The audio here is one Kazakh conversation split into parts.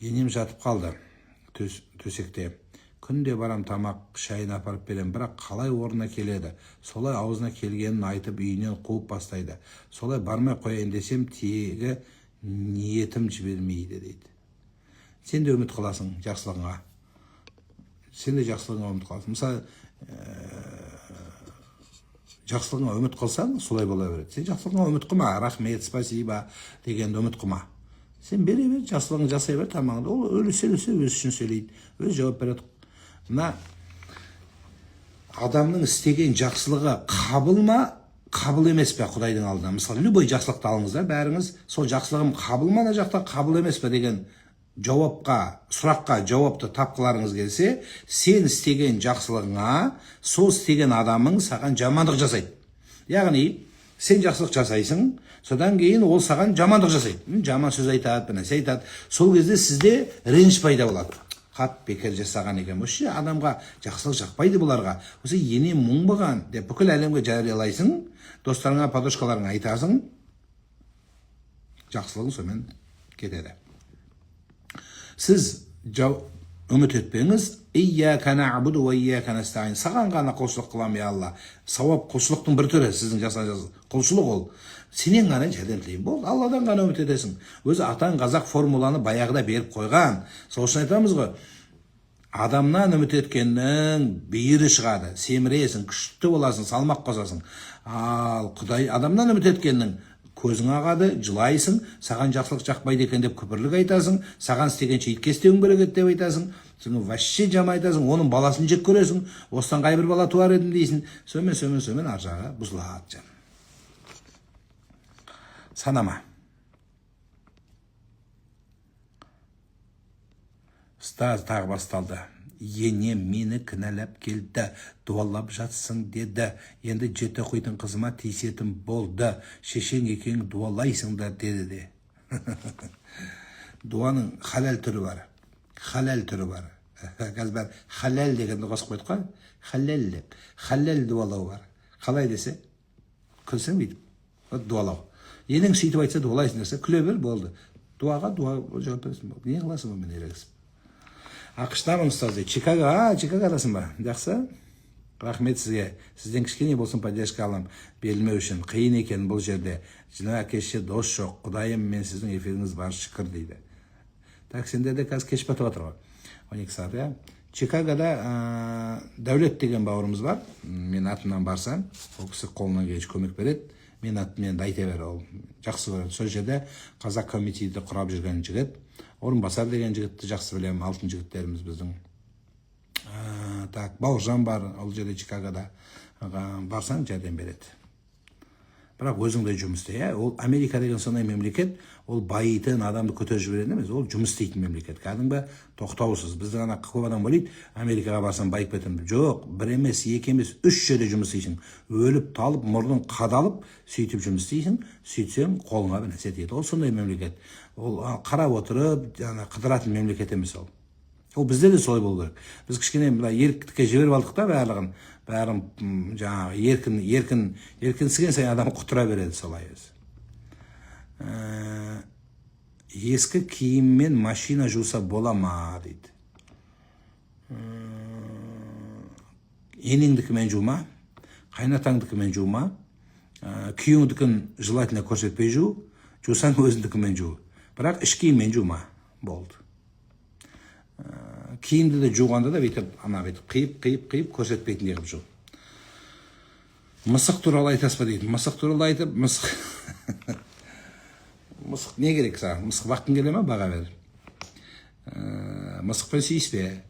Енем жатып қалды төсекте. Күнде барам, тамақ, шайын апарып беремін, бірақ қалай орнына келеді? Солай аузына келгенін айтып, үйінен қуып бастайды. Солай бармай қояйын десем, тегі ниетім жібермейді дейді. Сен де үміт қыласың жақсылығыңа. Сен де жақсылығыңа үміт қыласың. Мысалы, жақсылығыңа үміт қылсаң, солай бола береді. Сен жақсылығыңа үміт қылма, рахмет, спасибо дегенді үміт қылма. Сен бере бер, жақсылығыңды жасай бер, тамағыңды. Ол өлсе өлсе өзі үшін сөйлейді, өзі жауап береді. Мына адамның істеген жақсылығы қабыл ма, қабыл емес пе Құдайдың алдында? Мысалы, любой жақсылықты алыңыздар бәріңіз, сол жақсылығым қабыл ма ана жақта, қабыл емес пе деген жауапқа, сұраққа жауапты тапқыларыңыз келсе, сен істеген жақсылығыңа сол істеген адамың саған жамандық жасайды. Яғни сен жақсылық жасайсың, содан кейін ол саған жамандық жасайды. Жаман сөз айтады, бір нәрсе айтады. Сол кезде сізде реніш пайда болады. Қап, бекер жасаған екен. Осы адамға жақсылық жақпайды бұларға. Осы енем оңбаған деп бүкіл әлемге жариялайсың, достарыңа, подружкаларыңа айтасың. Жақсылығың сонымен кетеді. Сіз үміт етпеңіз. Ияка нa'буду ва ияка nasta'in. Саған ғана құлшылық қыламын, я Алла. Сауап құлшылықтың бір түрі, сіздің жасаған құлшылық ол. Сенен ғана жәрдем тілеймін. Болды, Алладан ғана үміт етесің. Өзі атаң қазақ формуланы баяғыда беріп қойған. Сол үшін айтамыз ғой, адамнан үміт еткеннің бүйірі шығады, семіресің, күшті боласың, салмақ қосасың. Ал Құдай, адамнан үміт еткеннің көзің ағады, жылайсың, саған жақсылық жақпайды екен деп күпірлік айтасың, саған істегенше итке істеуің керек еді деп айтасың, соны вообще жаман айтасың, оның баласын жек көресің, осыдан қай бір бала туар едім дейсің. Сонымен, сонымен, сонымен ар жағы бұзылады жаным. Санама. Ұстаз, тағы басталды. Енем мені кінәлап келді, дуалап жатсың деді. Енді жеті оқитын қызыма тиісетін болды. Шешең екең дуалайсыңдар деді де. Дуаның халал түрі бар. Халал түрі бар. Қазір бәрі халал дегенді қосып қойдық қой. Халал деп. Халал дуалау бар. Қалай десе, күлсең бүйтіп. Вот дуалау. Енең сөйтіп айтса, дуалайсың десе, күле бер, болды. Дуаға дуа жауап бересің. Не қыласың онымен ерегісіп? АҚШ-тамын, ұстаз дейді. Чикаго, а, Чикагодасың ба? Жақсы. Рахмет сізге. Сізден кішкене болсын поддержка алам. Берілмеу үшін қиын екен бұл жерде. Жына, әке шеше, дос жоқ. Құдайым, мен сіздің эфиріңіз бар, шүкір дейді. Так, сендерде қазір кеш батып жатыр ғой. 12 сағат, иә. Чикагода Дәулет деген бауырымыз бар. Мен атымнан барсам, ол кісі қолынан келгенше көмек береді. Мен атыммен айта бер, ол жақсы көреді. Сол жерде қазақ комитеті құрап жүрген жігіт, Орынбасар деген жігітті жақсы білемін, алтын жігіттеріміз біздің. Так, Бауыржан бар ол жерде, Чикагода. Барсаң, жәрдем береді. Бірақ өзің де жұмыс істе, иә. Ол Америка деген сондай мемлекет, ол байитын, адамды көтеріп жіберетін емес, ол жұмыс істейтін мемлекет. Кәдімгі тоқтаусыз. Біздің ана көп адам ойлайды, Америкаға барсам байып кетемін деп. Жоқ, бір емес, екі емес, үш жерде жұмыс істейсің. Өліп талып, мұрның қадалып, сөйтіп жұмыс істейсің, сөйтсең қолыңа бір нәрсе тиеді. Ол сондай мемлекет. Ол қарап отырып, ана қыдыратын мемлекет емес ол. Ол бізде де солай болу керек. Біз кішкене мына еріктікке жіберіп алдық та барлығын, бәрін, жаңағы еркин, еркин, еркінсіген сайын адам құтыра береді солай өзі. Ескі киіммен машина жуса бола ма дейді. Енеңдікімен жума, қайнатаңдікімен жума, күйеуіңдікін желательно көрсетпей жу, жусаң өзіңдікімен жу. Бірақ іш киіммен жума, болды. Киімді де жуғанда да бүйтіп, ана бүйтіп қиып, қиып, қиып көрсетпейтіндей қылып жу. Мысық туралы айтасыз ба дейді. Мысық туралы айтып, мысық не керек саған? Мысық баққың келе ма? Баға бер. Мысықпен сүйіспе.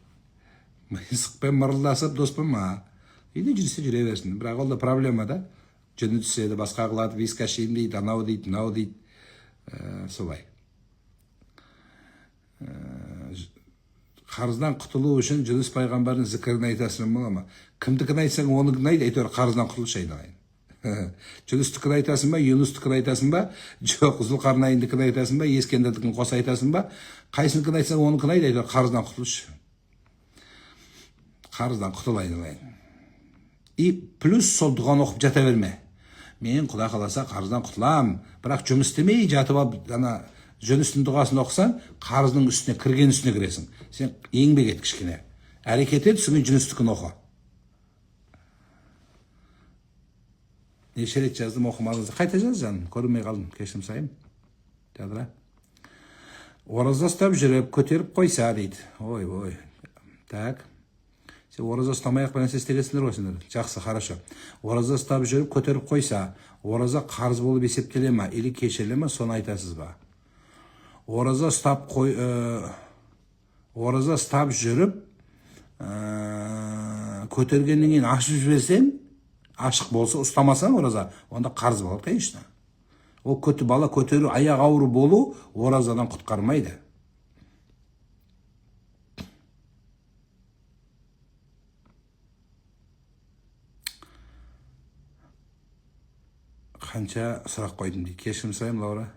Мысықпен мырылдасып дос болма. Үйде жүрсе жүре берсін. Бірақ ол да проблема да. Жүні түседі, басқа қылады, вискас жеймін дейді, анау дейді, мынау дейді. Солай. Қарыздан құтылу үшін Жүніс пайғамбардың зікірін айтасың бола ма? Кімдікін айтсаң, оныкін айт, әйтеуір қарыздан құтылшы, айналайын. Жүністікін айтасың ба, Юнустікін айтасың ба, жоқ, Зұлқарнайындікін айтасың ба, Ескендірдікін қоса айтасың ба, қайсыныкін айтсаң, оныкін айт, әйтеуір қарыздан құтылшы. Қарыздан құтыл, айналайын. И плюс сол дұғаны оқып жата берме. Мен құдай қаласа қарыздан құтылам, бірақ жұмыс істемей жатып алып ана Жүністің дұғасын оқысаң, қарыздың үстіне кірген үстіне кіресің. Сен еңбек ет кішкене. Әрекет ет, содан кейін Жүністікін оқы. Неше рет жаздым, оқымадыңыз. Қайта жаз, жаным, көрмей қалдым, кешірім сұраймын. Жадыра. Ораза ұстап жүріп, көтеріп қойса дейді. Ой, ой. Так. Сен ораза ұстамай ақ бір нәрсе істегенсіңдер ғой сендер. Жақсы, хорошо. Ораза ұстап жүріп, көтеріп қойса, ораза қарыз болып есептеле ма или кешіріле ма, соны айтасыз ба? Ораза ұстап қой, ораза ұстап жүріп, көтергеннен кейін ашып жіберсең, ашық болса, ұстамасаң ораза, онда қарыз болады, конечно. Ол көті бала көтеру, аяқ ауыру болу оразадан құтқармайды. Қанша сұрақ қойдым дейді. Кешірім сұраймын, Лаура.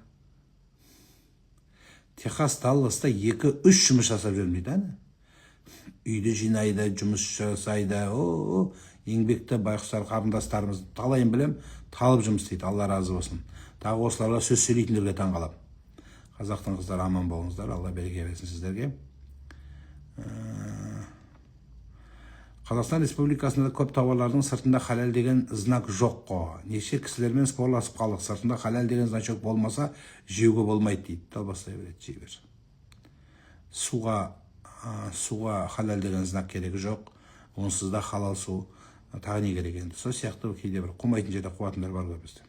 Техас Далласта 2-3 жұмыс жасап жүрмін дейді. Әне. Үйді жинайды, жұмыс жасайды. О, еңбекті байқұстар қарындастарымыз талайын білем, талып жұмыс істейді. Алла разы болсын. Тағы осыларға сөз сөйлейтіндерге таң қаламын. Қазақтың қыздары, аман болыңыздар, Алла береке берсін сіздерге. Қазақстан Республикасында көп тауарлардың сыртында халал деген знак жоқ қой. Неше кісілермен спорласып қалдық. Сыртында халал деген значок болмаса, жеуге болмайды дейді. Далбастай береді, жей бер. Суға халал деген знак керегі жоқ. Онсыз да халал су. Тағы не керек енді? Сол сияқты кейде бір қумайтын жерде қуатындар бар ғой бізде.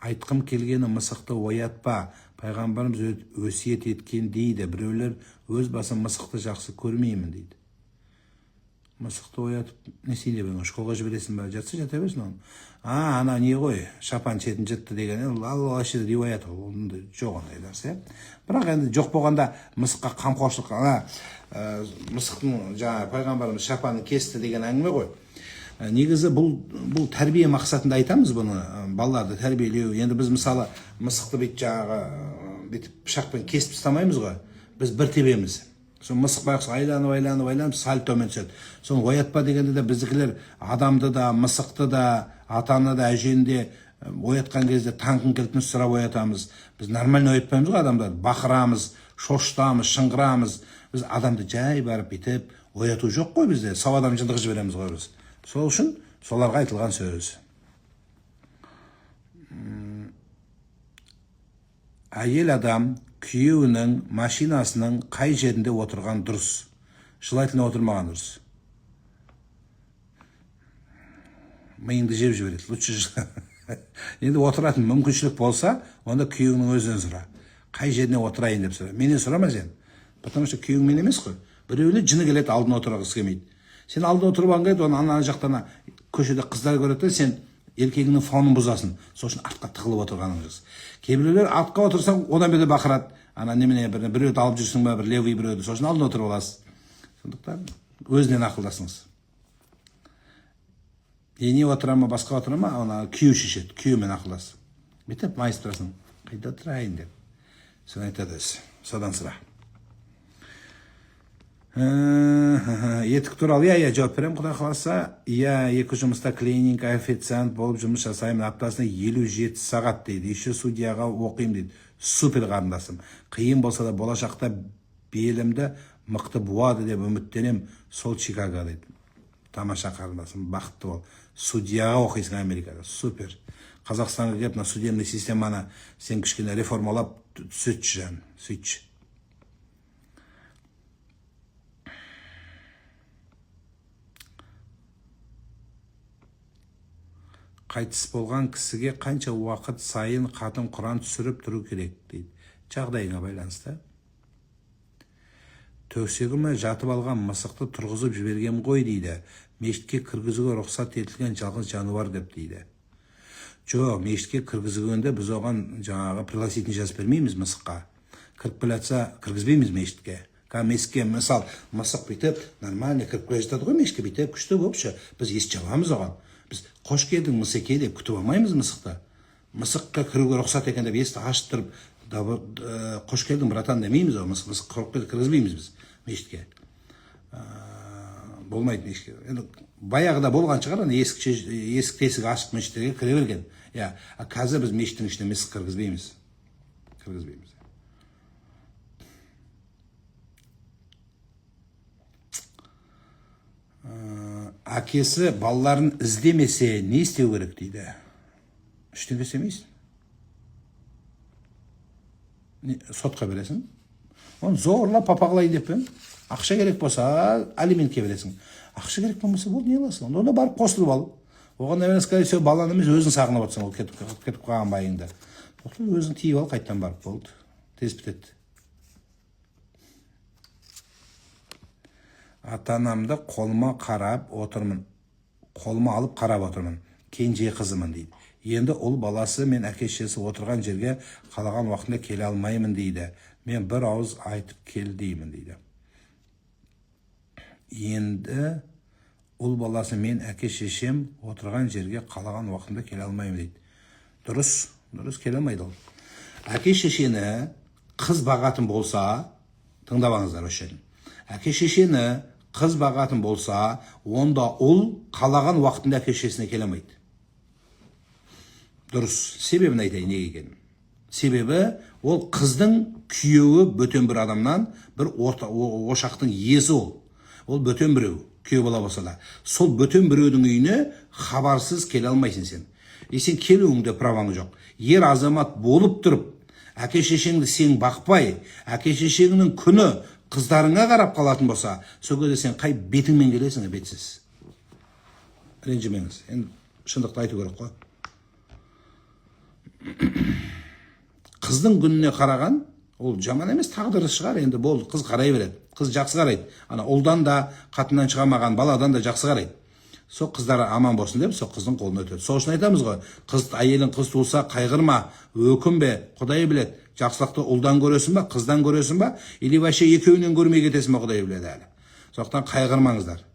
Айтқым келгені, мысықты оятпа, пайғамбарымыз өсиет еткен дейді. Біреулер өз басым мысықты жақсы көрмеймін дейді. Мысықты оятып не істейін деп едің, школға жібересің ба? Жатса жата берсін оны. А, ана не ғой, шапан шетін жыртты деген, ал вообще риуаят ол, ондай жоқ ондай нәрсе. Бірақ енді жоқ болғанда мысыққа қамқоршылық, ана мысықтың жаңа пайғамбарымыз шапанын кесті деген әңгіме ғой. Негізі бұл тәрбие мақсатында айтамыз бұны, балаларды тәрбиелеу. Енді біз мысалы мысықты бүйтіп жаңағы бүйтіп пышақпен кесіп тастамаймыз ғой, біз бір тебеміз. Сол мысық байғұс айланып, айланып, айланып сәл төмен түседі. Соны оятпа дегенде де біздікілер адамды да, мысықты да, атаны да, әжені де оятқан кезде таңқын кілтін сұрап оятамыз. Біз нормально оятпаймыз ғой адамдарды, бақырамыз, шошытамыз, шыңғырамыз. Біз адамды жай барып бүйтіп ояту жоқ қой бізде, сау адам жындығы жібереміз ғой біз. Сол үшін соларға айтылған сөз. Әйел адам күйеуінің машинасының қай жерінде отырған дұрыс? Желательно отырмаған дұрыс. Миыңды жеп жібереді. Лучше енді отыратын мүмкіншілік болса, онда күйеуіңнің өзінен сұра. Қай жеріне отырайын деп сұра. Менен сұрама сен. Потому что күйеуің мен емес қой. Біреуіне жыны келеді, алдына отырғысы келмейді. Сен алдына отырып алғың келеді, оны ана жақтан көшеде қыздар көреді де, сен еркегіңнің фонын бұзасың. Сол үшін артқа тығылып отырғаның жақсы. Кейбіреулер артқа отырсаң, одан бетер бақырады. Ана немене бір біреуді алып жүрсің ба, бір левый біреуді, сол үшін алдына отырып аласыз. Сондықтан өзінен ақылдасыңыз. Ене отыра ма, басқа отыра ма, ана күйеу шешеді, күйеуімен ақылдас. Бүйтіп майысып тұрасың, қайда отырайын деп. Соны айтады өзі, содан сұра. Етік туралы, иә, жауап беремін, құдай қаласа. Иә, екі жұмыста клининг официант болып жұмыс жасаймын, аптасына 57 сағат дейді. Еще судьяға оқимын дейді. Супер, қарындасым. Қиын болса да болашақта белімді мықты буады деп үміттенем. Сол Чикаго дейді. Тамаша, қарындасым, бақытты бол. Судьяға оқисың Америкада. Супер. Қазақстанға келіп, мына судебный системаны сен кішкене реформалап түзетші, жаным, сөйтші. Қайтыс болған кісіге қанша уақыт сайын хатым Құран түсіріп тұру керек дейді. Жағдайыңа байланысты. Төсегіме жатып алған мысықты тұрғызып жібергем ғой дейді. Мешітке кіргізуге рұқсат етілген жалғыз жануар деп дейді. Жоқ, мешітке кіргізгенде біз оған жаңағы пригласительный жазып бермейміз мысыққа. Кіріп келе жатса, кіргізбейміз мешітке. Мешітке, мысал, мысық бүйтіп нормально кіріп келе жатады ғой мешітке, бүйтіп күшті болып ше. Біз есік жабамыз оған. Біз қош келдің, мысеке деп күтіп алмаймыз мысықты. Мысыққа кіруге рұқсат екен деп есікті ашып тұрып, қош келдің, братан демейміз ғой. Мысық қорқып кіргізбейміз біз мешітке. Болмайды мешітке. Енді баяғыда болған шығар, ана есік тесігі ашық мешіттерге кіре берген. Иә, а қазір біз мешіттің ішіне мысық кіргізбейміз. Кіргізбейміз. Әкесі балаларын іздемесе, не істеу керек дейді. Ештеңе істемейсің. Сотқа бересің. Оны зорлап папа қылайын деп пе? Ақша керек болса, алиментке бересің. Ақша керек болмаса, болды, не қыласың? Онда барып қосылып ал. Оған, наверное, скорее всего, баланы емес, өзің сағынып отырсың, ол кетіп қалған байыңды. Тоқтат, өзің тиіп ал, қайтадан барып, болды. Тез бітеді. Ата-анамды қолыма қарап отырмын. Қолыма алып қарап отырмын. Кенже қызымын дейді. Енді ұл баласы мен әке шешесі отырған жерге қалаған уақытында келе алмаймын дейді. Мен бір ауыз айтып кел деймін дейді. Енді ұл баласы мен әке шешем отырған жерге қалаған уақытында келе алмаймын дейді. Дұрыс, дұрыс, келе алмайды ол. Әке шешені қыз бағатын болса, тыңдап алыңыздар осы жерін. Әке шешені қыз бағатын болса, онда ұл қалаған уақытында әке шешесіне келе алмайды. Дұрыс, себебін айтайын неге екенін. Себебі ол қыздың күйеуі бөтен бір адамнан, бір орта, ошақтың иесі ол. Ол бөтен біреу, күйеу бала болса да. Сол бөтен біреудің үйіне хабарсыз келе алмайсың сен. И сен келуіңде праваң жоқ. Ер азамат болып тұрып, әке шешеңді сен бақпай, әке шешеңнің күні қыздарыңа қарап қалатын болса, сол кезде сен қай бетіңмен келесің, бетсіз. Ренжімеңіз. Енді шындықты айту керек қой. Қыздың күніне қараған, ол жаман емес, тағдыры шығар, енді болды, қыз қарай береді. Қыз жақсы қарайды. Ана ұлдан да, қатыннан шыға алмаған баладан да жақсы қарайды. Сол қыздар аман болсын деп, сол қыздың қолына өтеді. Сол үшін айтамыз ғой, қыз, әйелің қыз туылса, қайғырма, өкінбе, Құдай біледі. Жақсылықты ұлдан көресің ба, қыздан көресің ба, или вообще екеуінен көрмей кетесің ба, Құдай біледі әлі. Сондықтан қайғырмаңыздар.